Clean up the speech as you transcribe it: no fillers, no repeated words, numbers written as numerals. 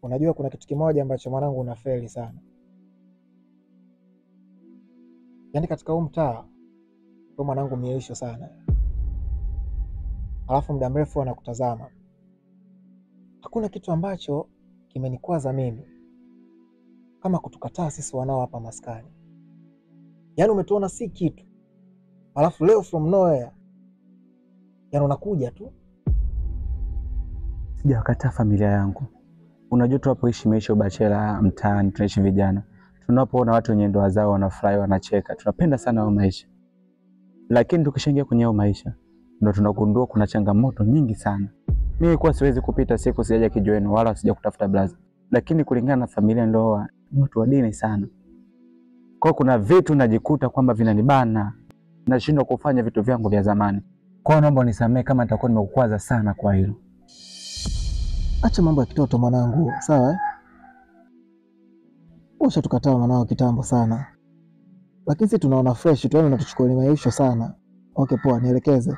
Unajua kuna kitu kimoja ambacho mwanangu unafeli sana. Yaani katika huu mtaa wewe mwanangu mieisho sana. Alafu muda mrefu anakutazama. Hakuna kitu ambacho kimenikwaza mimi kama kutukataa sisi wanao hapa maskani. Yaani umetuona si kitu. Alafu leo from nowhere yaani unakuja tu. Sijawakataa familia yangu. Unajua tunapoishi maisha ubachela mtaani, tunaishi vijana. Tunapoona watu wenye ndoa zao wanafurahi, wanacheka, tunapenda sana hayo maisha. Lakini tukishaingia kwenye hayo maisha ndio tunagundua kuna changamoto nyingi sana. Mimi kwa siwezi kupita siku sijaja kijiweni wala sija kutafuta blaza. Lakini kulingana na familia ndoa ni watu wa dini sana. Kwa kuna vitu najikuta kwamba vinanibana, nashindwa kufanya vitu vyangu vya zamani. Kwa hiyo naomba unisamee kama nitakuwa nimekukwaza sana kwa hilo. Acha mambo ya kitoto mwanangu, sawa eh? Ushatukataa mwanao kitambo sana. Lakini sisi tunaona fresh tu, yani unatuchukulia maisha sana. Okay poa, nielekeze.